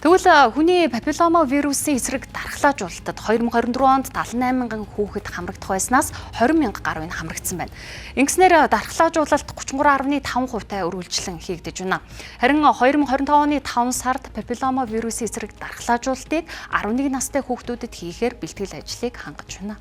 Тэгвэл хүний папиллома вирусын эсрэг дархлаажуулалтад 2024 онд 78 мянган хүүхэд хамрагдах байснаас 20 мянга гаруй нь хамрагдсан байна. Ингэснээр дархлаажуулалт 33.5% тай өргөлжлөн хийгдэж байна. Харин 2025 оны 5 сард папиллома вирусын эсрэг дархлаажуулалтыг 11 настай хүүхдүүдэд хийхээр бэлтгэл ажлыг хангаж байна.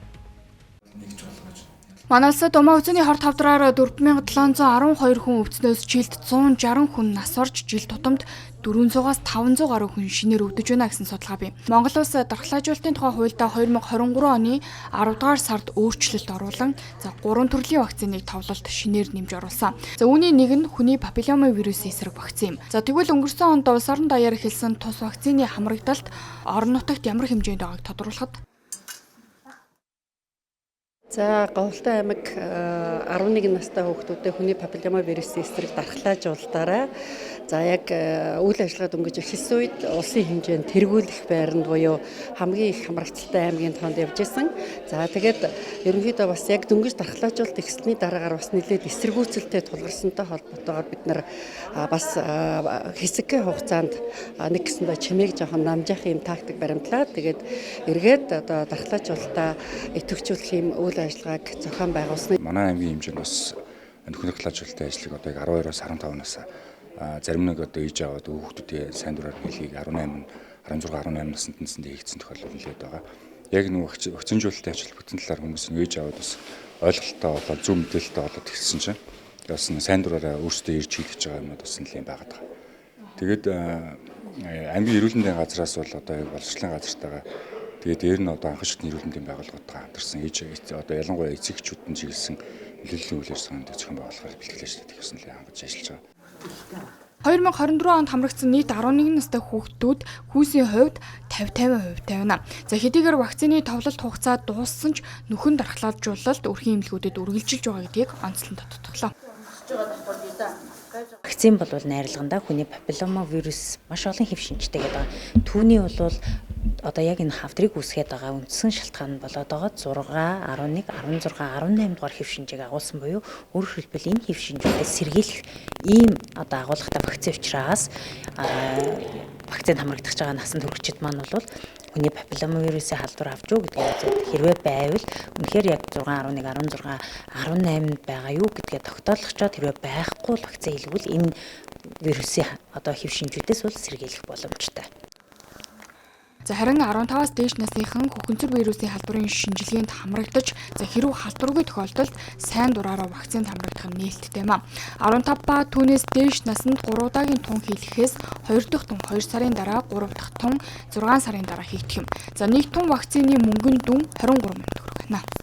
Манай улсад умаа үзүүний хор тавдраар 4712 хүн өвдснөөс жилд 160 хүн нас орж жил тутамд 400-аас 500 гаруй хүн шинээр өвдөж байна гэсэн судалгаа бий. Монгол улс дархлаажуулалтын тухай хуульдаа 2023 оны 10 дугаар сард өөрчлөлт оруулан за 3 төрлийн вакциныг товлолт шинээр нэмж оруулсан. За үүний нэг нь хүний папиллома вирусын эсрэг вакцин юм. За тэгвэл өнгөрсөн онд улс орон даяар эхэлсэн тус вакцины хамрагдалт орон нутагт ямар хэмжээнд байгааг тодруулахад. За, Говьлтон аймаг 11 настай хүүхдүүдэд хүний папиллома вирусын эсрэг дархлаажуулалтаараа за яг үйл ажиллагаа дөнгөж эхэлсэн үед улсын хэмжээнд тэргүүлэх байранд буюу хамгийн их хамрагдaltaй аймгийн тоонд явж исэн. За, тэгээд ерөнхийдөө бас яг дөнгөж дархлаажуулалт эхэлсний дараагаар бас нэлээд эсэргүүцэлтэй тулгарсантай холбоотойгоор бид нар бас хэсэгхэн хугацаанд нэг гэсэндээ чимээг жоохон намжаах юм тактик баримтлаад, тэгээд эргээд одоо дархлаажуулалтаа идэвхжүүлэх юм үйл ажиллагааг зохион байгуулсан. Манай аймгийн хэмжээнд бас нөхөн дархлаажуулалтын ажлыг одоо яг 12-оос 15 нас зарим нэг одоо ээж аваад хүүхдүүдийн сайн дураар хийлгийг 18, 16, 18 наснд нэсэндээ хийгдсэн тохиолдол нэлээд байгаа. Яг нэг вакцинжуулалтын ач холбогдсон талаар хүмүүс ээж аваад бас ойлголттой болоод, зөв мэдээлэлтэй болоод эхэлсэн чинь бас сайн дураараа өөрсдөө ирж хийлгэж байгаа юмуд бас нэлээд байгаад байгаа. Тэгээд аймгийн эрүүл мэндийн газраас бол одоо яг боловсролын газартайгаа, тэгээд дээр нь одоо анхан шатны эрүүл мэндийн байгууллагуудтай хамтарсан ээж одоо ялангуяа эцэг эхчүүд нь чиглэсэн нөлөөллийн үйл ажиллагаанд зохион байгуулахаар бэлтгэл ажлыг гэсэн нэлээд хангаж ажиллаж байгаа. 2024 онд хамрагдсан нийт 11 настай хүүхдүүд хүйсийн хувьд 50 50% тавина. За, хэдийгээр вакцины товлолт хугацаа дууссан ч нөхөн дархлаажуулалт өрхийн эмнэлгүүдэд үргэлжилж байгаа гэдгийг онцлон тодтолоо. Вакцин бол найрлагандаа хүний папиллома вирус маш олон хэв шинжтэй гэдэг байгаа. Түүний бол одоо яг энэ хавдрыг үүсгээд байгаа үндсэн шалтгаан нь болоод байгаа 6, 11, 16, 18 дугаар хэв шинжийг агуулсан буюу, өөрөөр хэлбэл, энэ хэв шинжүүдээс сэргийлэх ийм одоо агуулгатай вакцин учраас вакцинд хамрагдах байгаа насанд хүрэгчид маань бол хүний папиллома вирусын халдвар авч юу гэдгийг үзээд, хэрвээ байвал үнэхээр яг 6, 11, 16, 18 байгаа юу гэдгээ тогтоолгочоод, хэрвээ байхгүй бол вакцин хийлгвэл энэ вирусын одоо хэв шинжүүдээс бол сэргийлэх боломжтой. За, харин 15-аас дээш насныхан хөхөнцөр вирусын халдварын шинжилгээнд хамрагдаж, за хэрв халдваргүй тохиолдолд сайн дураараа вакцинд хамрагдах нь нээлттэй юм а. 15 ба түүнээс дээш наснд 3 удаагийн тун хийлгэхээс 2 дахь тун 2 сарын дараа, 3 дахь тун 6 сарын дараа хийгдэх юм. За, нэг тун вакцины мөнгөн дүн 23 мянган төгрөг байна.